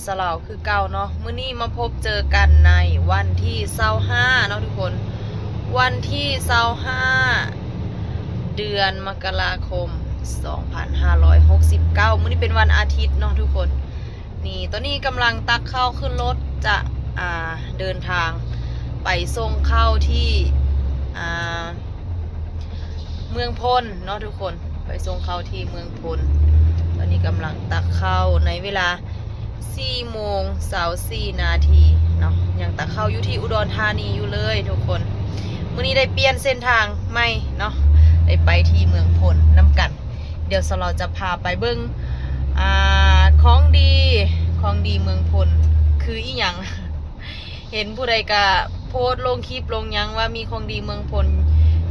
ສະເຫຼົາຄືເກົ່າເນາະ. ມື້ນີ້ມາພົບເຈີກັນໃນວັນທີຊາວຫ້າເນາະທຸກຄົນ, ວັນທີຊາວຫ້າ ເດືອນມະກະລາຄົມ ສອງພັນຫ້າຮ້ອຍຫົກສິບເກົ້າ. ມື້ນີ້ເປັນວັນອາທິດເນາະທຸກຄົນ. ນີ້ ຕອນນີ້ກຳລັງຕັກເຂົ້າຂຶ້ນລົດ ຈະ ອ່າ ເດີນທາງໄປສົ່ງເຂົ້າທີ່ ອ່າ ເມືອງພົນເນາະທຸກຄົນ, ໄປສົ່ງເຂົ້າທີ່ເມືອງພົນ. ຕອນນີ້ກຳລັງຕັກເຂົ້າໃນເວລາສີ່ໂມງຊາວສີ່ນາທີເນາະ, ຍັງຕັກເຂົ້າຢູ່ທີ່ອຸດອນທານີຢູ່ເລີຍທຸກຄົນ. ມື້ນີ້ໄດ້ປ່ຽນເສັ້ນທາງໃໝ່ເນາະ, ໄດ້ໄປທີ່ເມືອງພົນນຳກັນ. ດຽວສາວລາວຈະພາໄປເບິ່ງ ອ່າ ຂອງດີ ຂອງດີເມືອງພົນຄືອີ່ຫຍັງ. ເຫັນຜູ້ໃດກະໂພສລົງຄລິບລົງຫຍັງວ່າມີຂອງດີເມືອງພົນ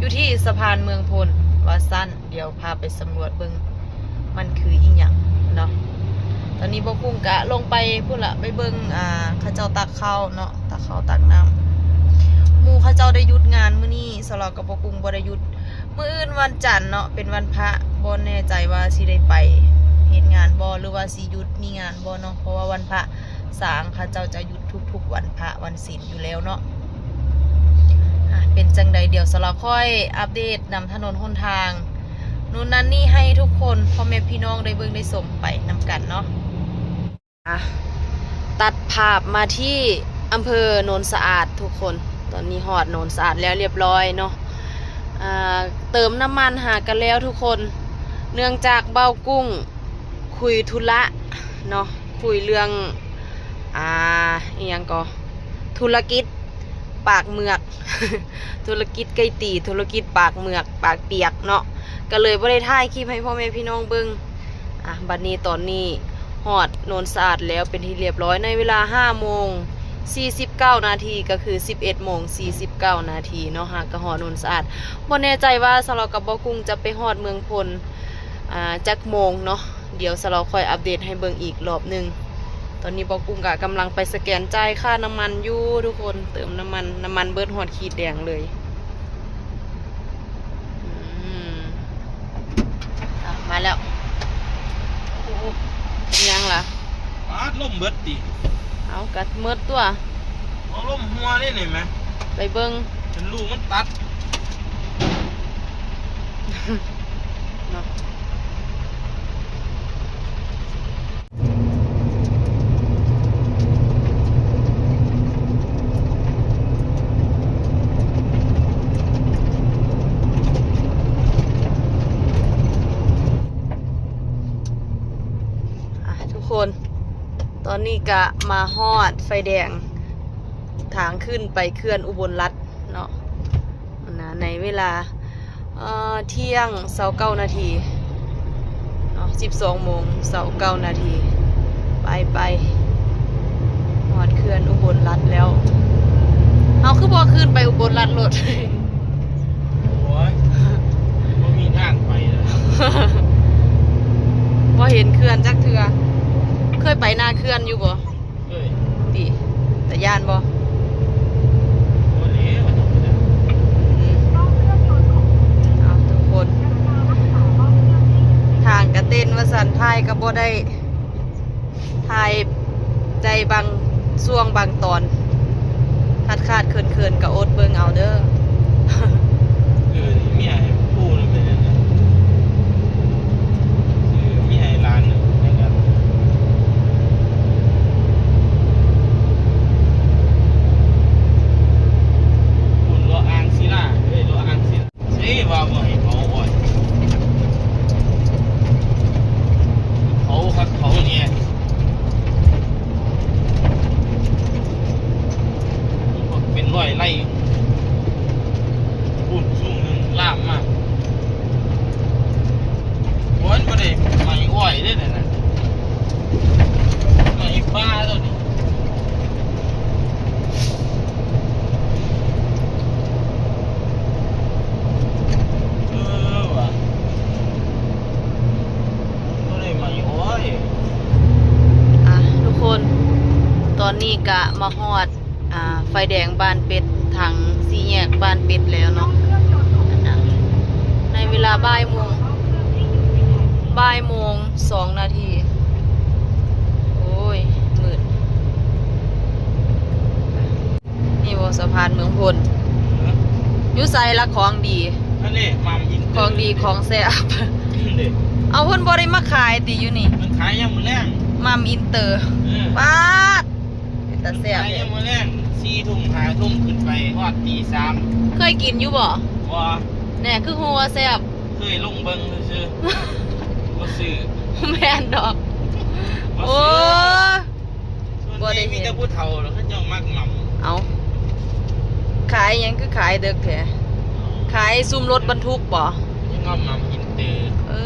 ຢູ່ທີ່ສະພານເມືອງພົນວ່າຊັ້ນ. ດຽວພາໄປສຳຫຼວດເບິ່ງມັນຄືອີ່ຫຍັງເນາະ. ຕອນນີ້ບ່າວກຸ້ງກະລົງໄປພຸ້ນລະ ໄປເບິ່ງ ອ່າ ເຂົາເຈົ້າຕັກເຂົ້າເນາະ, ຕັກເຂົ້າຕັກນ້ຳ. ໝູ່ເຂົາເຈົ້າໄດ້ຢຸດງານມື້ນີ້, ສາວລາວກັບບ່າວກຸ້ງບໍ່ໄດ້ຢຸດ. ມື້ອື່ນວັນຈັນເນາະ ເປັນວັນພະ, ບໍ່ແນ່ໃຈວ່າຊິໄດ້ໄປເຮັດງານບໍ່ ຫຼືວ່າຊິຢຸດມີງານບໍ່ເນາະ, ເພາະວ່າວັນພະສາງເຂົາເຈົ້າຈະຢຸດທຸກໆວັນພະວັນສິນຢູ່ແລ້ວເນາະ. ອ່ະ ເປັນຈັ່ງໃດ ດຽວສາວລາວຄ່ອຍອັບເດດນຳຖະໜົນຫົນທາງ ໂນ່ນນັ້ນນີ້ໃຫ້ທຸກຄົນ ພໍ່ແມ່ພີ່ນ້ອງໄດ້ເບິ່ງໄດ້ຊົມໄປນຳກັນເນາະ. ອ່ະ ຕັດພາບມາທີ່ອຳເພີໂນນສະອາດທຸກຄົນ. ຕອນນີ້ຮອດໂນນສະອາດແລ້ວລຽບລ້ອຍເນາະ. ອ່າ ເຕີມນ້ຳມັນຫາກັນແລ້ວທຸກຄົນ, ເນື່ອງຈາກບ່າວກຸ້ງຄຸຍທຸລະເນາະ, ຄຸຍເລື່ອງ ອ່າ ອີ່ຫຍັງກໍ ທຸລະກິດ ປາກເໝືອກ ທຸລະກິດໄກ່ຕີ ທຸລະກິດປາກເໝືອກ ປາກປຽກເນາະ, ກະເລີຍບໍ່ໄດ້ຖ່າຍຄລິບໃຫ້ພໍ່ແມ່ພີ່ນ້ອງເບິ່ງ. ອ່ະ ບັດນີ້ຕອນນີ້ຮອດໂນນສະອາດແລ້ວເປັນທີ່ລຽບລ້ອຍ ໃນເວລາຫ້າໂມງສີ່ສິບເກົ້ານາທີ ກະຄືສິບເອັດໂມງສີ່ສິບເກົ້ານາທີເນາະ, ຫາກະຮອດໂນນສະອາດ. ບໍ່ແນ່ໃຈວ່າສາວລາວກັບບ່າວກຸ້ງຈະໄປຮອດເມືອງພົນ ອ່າ ຈັກໂມງເນາະ. ດຽວສາວລາວຄ່ອຍອັບເດດໃຫ້ເບິ່ງອີກລອບໜຶ່ງ. ຕອນນີ້ບ່າວກຸ້ງກະກຳລັງໄປສະແກນຈ່າຍຄ່ານ້ຳມັນຢູ່ທຸກຄົນ, ເຕີມນ້ຳມັນ ນ້ຳມັນເບິດຮອດຂີດແດງເລີຍ. ອືມ ອ່ະ ມາແລ້ວ. ໂອ້ ເປັນຫຍັງລະ? ປາດ ລົມເບິດຕິ? ເອົາ ກະເໝິດຕົວະ. ເອົາ ລົມຮົ່ວເດ້ນີ້ແມະ. ໄປເບິ່ງ ເປັນຮູມັນຕັດເນາະ. ອ່ະ ທຸກຄົນ ຕອນນີ້ກະມາຮອດໄຟແດງ ທາງຂຶ້ນໄປເຂື່ອນອຸບົນລັດເນາະ ອັນນະ ໃນເວລາ ເອີ ທ່ຽງຊາວເກົ້ານາທີເນາະ ສິບສອງໂມງຊາວເກົ້ານາທີ. ໄປ ໄປ ຮອດເຂື່ອນອຸບົນລັດແລ້ວ. ເຮົາຄືບໍ່ຂຶ້ນໄປອຸບົນລັດໂລດ? ໂອ້ຍ ບໍ່ມີທາງໄປແລ້ວ. ບໍ່ເຫັນເຂື່ອນຈັກເທື່ອ. ເຄີຍໄປໜ້າເຂື່ອນຢູ່ບໍ່? ເອີຍ ຕິ ຕາຢ້ານບໍ່? ບໍ່ແລ້ວ ອືມ ເອົາ ທຸກຄົນ ທາງກະເຕັນວ່າຊັ້ນ, ຖ່າຍກະບໍ່ໄດ້ ຖ່າຍໄດ້ບາງຊ່ວງບາງຕອນ ຂາດໆເຂີນໆ ກະອົດເບິ່ງເອົາເດີ. ຄືເມຍໃຫ້ຜູ້ນຳເປັນຫຍັງນະ ຄືເມຍໃຫ້ຫຼານນຳໃຫ້ກັນ ຄຸນເລາະອ່າງສີລາ ເອີຍ ເລາະອ່າງສີລາ ເອີຍ ວ່າບໍ່ໃຫ້ເຜົາອ້ອຍ ເຜົາຄັກເຜົາແນ່. ເປັນຮ້ອຍໄລ່ ພຸ້ນຊຸ່ມໜຶ່ງລາມມາ. ໂອ້ຍ ມັນບໍ່ໄດ້ໄໝ້ອ້ອຍເດ້ນັ້ນນະ ໄໝ້ປ່າໂຕນີ້. ເອີ ວ່າ ບໍ່ໄດ້ໄໝ້ອ້ອຍ. ອ່ະ ທຸກຄົນ ຕອນນີ້ກະມາຮອດ ອ່າ ໄຟແດງບ້ານເປັດ ທາງສີ່ແຍກບ້ານເປັດແລ້ວເນາະ. ອັນນະ ໃນເວລາບ່າຍໂມງ ບ່າຍໂມງສອງນາທີ. ໂອ້ຍ ມືດ ນີ້ບໍ່ ສະພານເມືອງພົນ ຢູ່ໃສລະຂອງດີ? ອັນນີ້ໝ່ຳອິນເຕີ ຂອງດີຂອງແຊບ ເດ້ ເອົາ ເພິ່ນບໍ່ໄດ້ມາຂາຍຕິຢູ່ນີ້? ເພິ່ນຂາຍຍາມມື້ແລງ ໝ່ຳອິນເຕີ ເອີ ປາດ ເປັນຕາແຊບ ຂາຍຍາມມື້ແລງ ສີ່ທຸ່ມ ຫ້າທຸ່ມ ຂຶ້ນໄປຮອດຕີສາມ. ເຄີຍກິນຢູ່ບໍ່? ບໍ່ ແນ່ ຄືຮູ້ວ່າແຊບ? ເຄີຍລົງເບິ່ງຊື່ໆ ບໍ່ຊື້ ແມ່ນດອກ ບໍ່ຊື້ ໂອ້ຍ ສ່ວນໃຫຍ່ມີແຕ່ຜູ້ເຖົ້າແລ້ວ ເຂົາເຈົ້າມັກໝ່ຳ. ເອົ້າ ຂາຍຫຍັງຄືຂາຍເດິກແທ້? ຂາຍຊຸມລົດບັນທຸກບໍ່? ຍັງວ່າໝ່ຳອິນເຕີ ເອີ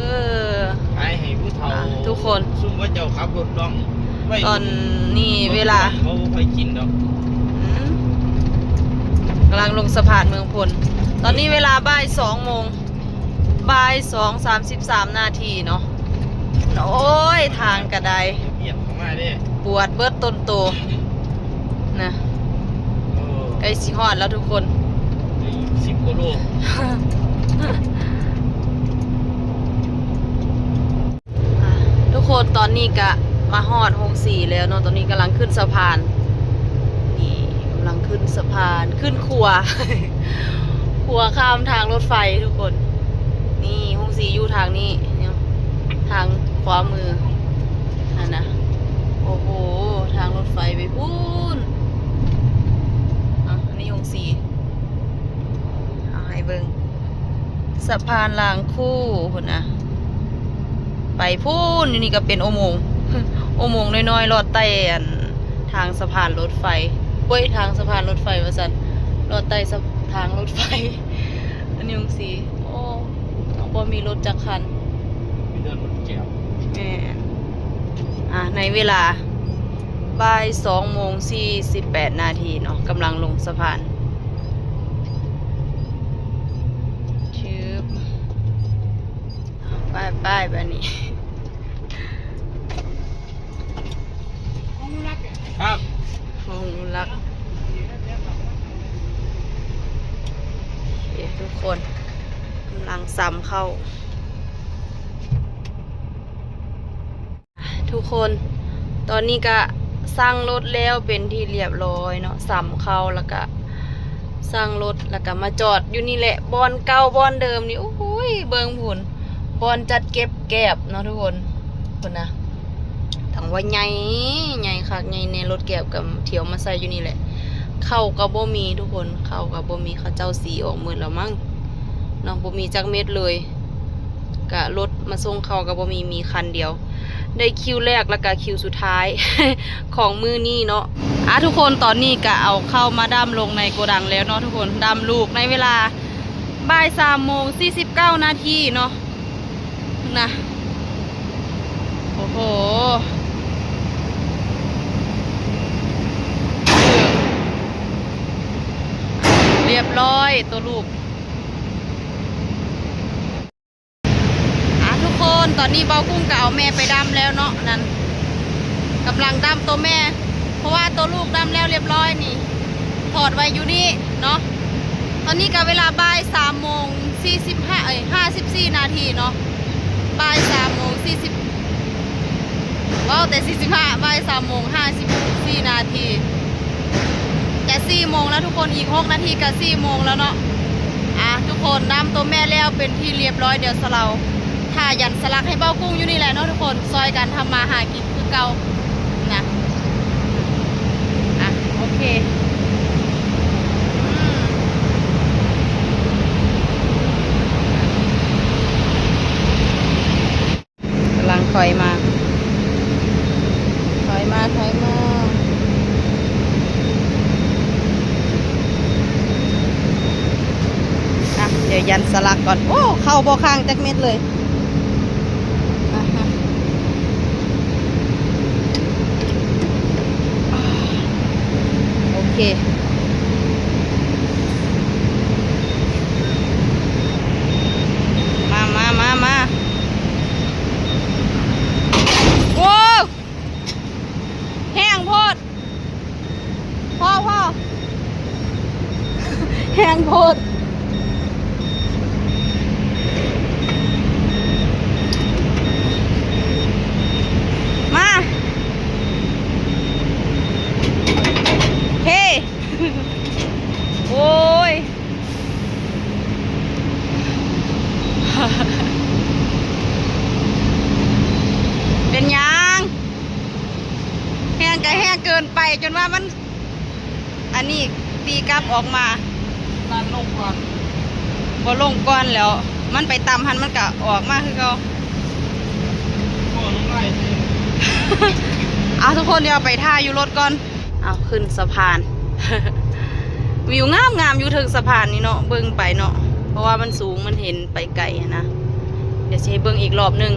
ຂາຍໃຫ້ຜູ້ເຖົ້າ ອ່ະ ທຸກຄົນ ຊຸມເຂົາເຈົ້າຂັບລົດລ່ອງ ໄວ້ ຕອນນີ້ເວລາ ເຂົາບໍ່ຄ່ອຍກິນດອກ ອືມ ກຳລັງລົງສະພານເມືອງພົນ ຕອນນີ້ເວລາບ່າຍສອງໂມງ ບ່າຍສອງ ສາມສິບສາມນາທີເນາະ. ໂອ້ຍ ທາງກະໄດ້ ປວດເບິດຕົ້ນໂຕນະ ເອີ ໃກ້ຊິຮອດແລ້ວທຸກຄົນ ສິບກວ່າໂລ. ອ່າ ທຸກຄົນ ຕອນນີ້ກະມາຮອດໂຮງສີແລ້ວເນາະ ຕອນນີ້ກຳລັງຂຶ້ນສະພານ ນີ້ ກຳລັງຂຶ້ນສະພານ ຂຶ້ນຂົວ ຂົວຂ້າມທາງລົດໄຟທຸກຄົນ ນີ້ໂຮງສີຢູ່ທາງນີ້ ທາງຂວາມືຫັ້ນນະ ໂອ້ໂຫ ທາງລົດໄຟໄປພຸ້ນ ອ່ະ ອັນນີ້ໂຮງສີ ເອົາໃຫ້ເບິ່ງ ສະພານລາງຄູພຸ້ນນະ ໄປພຸ້ນ ຢູ່ນີ້ກະເປັນອຸໂມງ ອຸໂມງນ້ອຍໆ ລອດໃຕ້ອັນ ທາງສະພານລົດໄຟ ໂອ້ຍ ທາງສະພານລົດໄຟວ່າຊັ້ນ ລອດໃຕ້ສະ ທາງລົດໄຟ ອັນນີ້ຈັ່ງຊີ້ ໂອ້ ຍັງບໍ່ມີລົດຈັກຄັນ ມີແຕ່ລົດແຈວ ແມ່ນ ອ່າ ໃນເວລາ ບ່າຍສອງໂມງສີ່ສິບແປດນາທີເນາະ ກຳລັງລົງສະພານ ຊຶບ ໄປໆ ບາດນີ້ ຄັບ ຫ້ອງອະນຸລັກ ໂອເຄ ທຸກຄົນ ກຳລັງຊຳເຂົ້າ. ທຸກຄົນ ຕອນນີ້ກະສັ່ງລົດແລ້ວເປັນທີ່ລຽບຮ້ອຍເນາະ ຊຳເຂົ້າ ແລ້ວກະສັ່ງລົດ ແລ້ວກະມາຈອດຢູ່ນີ້ແຫຼະ ບ່ອນເກົ່າບ່ອນເດີມນີ້ ໂອ້ຍ ເບິ່ງພຸ້ນ ບ່ອນຈັດເກັບແກບເນາະທຸກຄົນ ພຸ້ນນະ ທັງວ່າໃຫຍ່ ໃຫຍ່ຄັກໃຫຍ່ແນ່ ລົດແກບກະຖຽວມາໃສ່ຢູ່ນີ້ແຫຼະ ເຂົ້າກະບໍ່ມີທຸກຄົນ ເຂົ້າກະບໍ່ມີ ເຂົາເຈົ້າສີອອກໝົດແລ້ວມັ້ງເນາະ ບໍ່ມີຈັກເມັດເລີຍ ກະລົດມາສົ່ງເຂົ້າກະບໍ່ມີ ມີຄັນດຽວ ໄດ້ຄິວແລກ ແລ້ວກະຄິວສຸດທ້າຍຂອງມື້ນີ້ເນາະ ອ່າ ທຸກຄົນ ຕອນນີ້ກະເອົາເຂົ້າມາດຳລົງໃນໂກດັງແລ້ວເນາະທຸກຄົນ ດຳລູກໃນເວລາບ່າຍສາມໂມງສີ່ສິບເກົ້ານາທີເນາະ ນະ ໂອ້ໂຫ ລຽບຮ້ອຍ ໂຕລູກ ອ່າ ທຸກຄົນ ຕອນນີ້ເບົາກຸ້ງກະເອົາແມ່ໄປດຳແລ້ວເນາະ ນັ້ນ ກຳລັງດຳໂຕແມ່ ເພາະວ່າໂຕລູກດຳແລ້ວລຽບຮ້ອຍນີ້ ຖອດໄວ້ຢູ່ນີ້ເນາະ ຕອນນີ້ກະເວລາບ່າຍສາມໂມງສີ່ສິບຫ້າ ເອີຍ ຫ້າສິບສີ່ນາທີເນາະ ບ່າຍສາມໂມງສີ່ສິບ ເວົ້າແຕ່ສີ່ສິບຫ້າ ບ່າຍສາມໂມງຫ້າສິບສີ່ນາທີ ຈະສີ່ໂມງແລ້ວທຸກຄົນ ອີກຫົກນາທີກະສີ່ໂມງແລ້ວເນາະ ອ່າ ທຸກຄົນ ດຳໂຕແມ່ແລ້ວເປັນທີ່ລຽບຮ້ອຍ ດຽວສະເລົາຖ້າຢັນສະຫຼັກໃຫ້ເບົາກຸ້ງຢູ່ນີ້ແຫຼະເນາະທຸກຄົນ ຊ່ອຍກັນທຳມາຫາກິນຄືເກົ່ານະ ອ່ະ ໂອເຄ ອືມ. ກຳລັງຖອຍມາ ຖອຍມາ ຖອຍມາ ອ່ະ ດຽວຢັນສະຫຼັກກ່ອນ ໂອ້ ເຂົ້າບໍ່ຄ້າງຈັກເມັດເລີຍ ອ່ະຮະ ໂອເຄ ມາ ມາ ມາ ມາ. ໂອ້ ແຮງໂພດ ພໍ ພໍ ແຮງໂພດ ມາ ເຮ. ກັບອອກມາ ຕັດລົງກ່ອນ ບໍ່ລົງກ່ອນແລ້ວ ມັນໄປຕ່ຳຫັ້ນ ມັນກະອອກມາຄືເກົ່າ. ບໍ່ ນ້ຳລາຍເຕັມ. ເອົາ ທຸກຄົນ ດຽວໄປຖ້າຢູ່ລົດກ່ອນ. ເອົາ ຂຶ້ນສະພານ ວິວງາມໆ ຢູ່ເທິງສະພານນີ້ເນາະ ເບິ່ງໄປເນາະ ເພາະວ່າມັນສູງ ມັນເຫັນໄປໄກຫັ້ນນະ. ດຽວຊິໃຫ້ເບິ່ງອີກລອບໜຶ່ງ.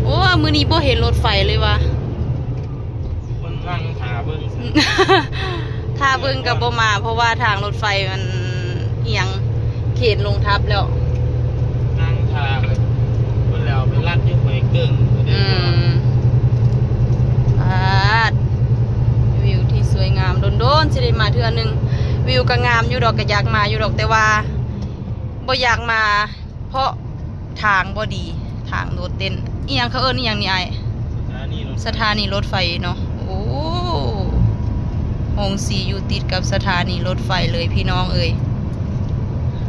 ໂອ້ ມື້ນີ້ບໍ່ເຫັນລົດໄຟເລີຍວ່າ ເພິ່ນນັ່ງຖ້າເບິ່ງ ຖ້າເບິ່ງກໍບໍ່ມາ ເພາະວ່າທາງລົດໄຟມັນອີ່ຫຍັງ ເຂດລົງທັບແລ້ວ ນັ່ງຖ້າເພິ່ນແລ້ວ ໄປລັດຢູ່ຫ້ວຍເກິ່ງ. ອືມ ປາດ ວິວທີ່ສວຍງາມ ດົນໆ ຊິໄດ້ມາເທື່ອໜຶ່ງ. ວິວກໍງາມຢູ່ດອກ ກໍຢາກມາຢູ່ດອກ ແຕ່ວ່າບໍ່ຢາກມາ ເພາະທາງບໍ່ດີ ທາງໂດດເດັ່ນ. ອີ່ຫຍັງ ເຂົາເອີ້ນອີ່ຫຍັງນີ້ອ້າຍ? ສະຖານີລົດ ສະຖານີລົດໄຟເນາະ. ໂອ້ ໂຮງສີຢູ່ຕິດກັບສະຖານີລົດໄຟເລີຍພີ່ນ້ອງເອີຍ.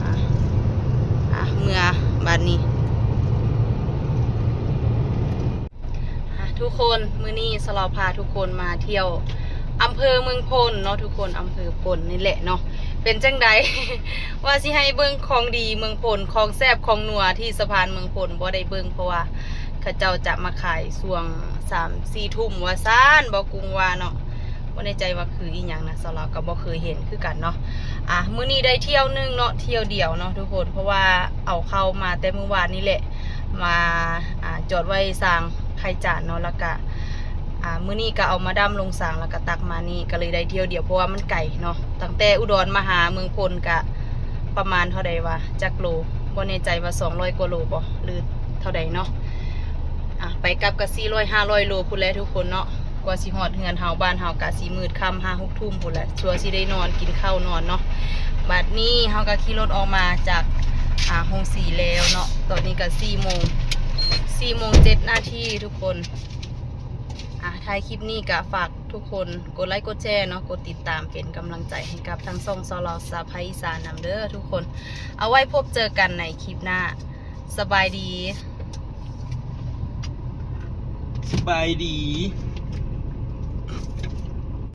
ອ່ະ ອ່ະ ເມືອບາດນີ້. ອ່ະ ທຸກຄົນ ມື້ນີ້ສາວລາວພາທຸກຄົນມາທ່ຽວອຳເພີເມືອງພົນເນາະທຸກຄົນ ອຳເພີພົນນີ້ແຫຼະເນາະ. ເປັນຈັ່ງໃດ ວ່າຊິໃຫ້ເບິ່ງຂອງດີເມືອງພົນ ຂອງແຊບຂອງນົວທີ່ສະພານເມືອງພົນ ບໍ່ໄດ້ເບິ່ງ ເພາະວ່າເຂົາເຈົ້າຈະມາຂາຍຊ່ວງສາມສີ່ທຸ່ມວ່າຊັ້ນ ບໍ່ກຸ້ງວ່າເນາະ. ບໍ່ແນ່ໃຈວ່າຄືອີ່ຫຍັງນະ ສາວລາວກໍບໍ່ເຄີຍເຫັນຄືກັນເນາະ. ອ່ະ ມື້ນີ້ໄດ້ທ່ຽວໜຶ່ງເນາະ ທ່ຽວດຽວເນາະທຸກຄົນ ເພາະວ່າເອົາເຂົ້າມາແຕ່ມື້ວານນີ້ແຫຼະ ມາ ອ່າ ຈອດໄວ້ສາງໄພຈານເນາະ ແລ້ວກະ ອ່າ ມື້ນີ້ກະເອົາມາດຳລົງສາງ ແລ້ວກະຕັກມານີ້ ກະເລີຍໄດ້ທ່ຽວດຽວ ເພາະວ່າມັນໄກເນາະ. ຕັ້ງແຕ່ອຸດອນມາຫາເມືອງພົນກະປະມານເທົ່າໃດວະ ຈັກໂລ ບໍ່ແນ່ໃຈວ່າສອງຮ້ອຍກວ່າໂລບໍ່ ຫຼືເທົ່າໃດເນາະ. ອ່າ ໄປກັບກະສີ່ຮ້ອຍຫ້າຮ້ອຍໂລພຸ້ນແຫຼະທຸກຄົນເນາະ. ກວ່າຊິຮອດເຮືອນເຮົາ ບ້ານເຮົາກະຊິມືດຄ່ຳ ຫ້າຫົກທຸ່ມພຸ້ນແຫຼະ ຊົ່ວຊິໄດ້ນອນ ກິນເຂົ້ານອນເນາະ. ບາດນີ້ເຮົາກະຂີ່ລົດອອກມາຈາກ ອ່າ ໂຮງສີແລ້ວເນາະ ຕອນນີ້ກະສີ່ໂມງ ສີ່ໂມງເຈັດນາທີທຸກຄົນ. ອ່າ ທ້າຍຄລິບນີ້ກະຝາກທຸກຄົນກົດໄລກົດແຊເນາະ ກົດຕິດຕາມເປັນກຳລັງໃຈໃຫ້ກັບທາງຊ່ອງສາວລາວສາວໄພອີສານນຳເດີທຸກຄົນ. ເອົາໄວ້ພົບເຈີກັນໃນຄລິບໜ້າ. ສະບາຍດີ ສະບາຍດີ.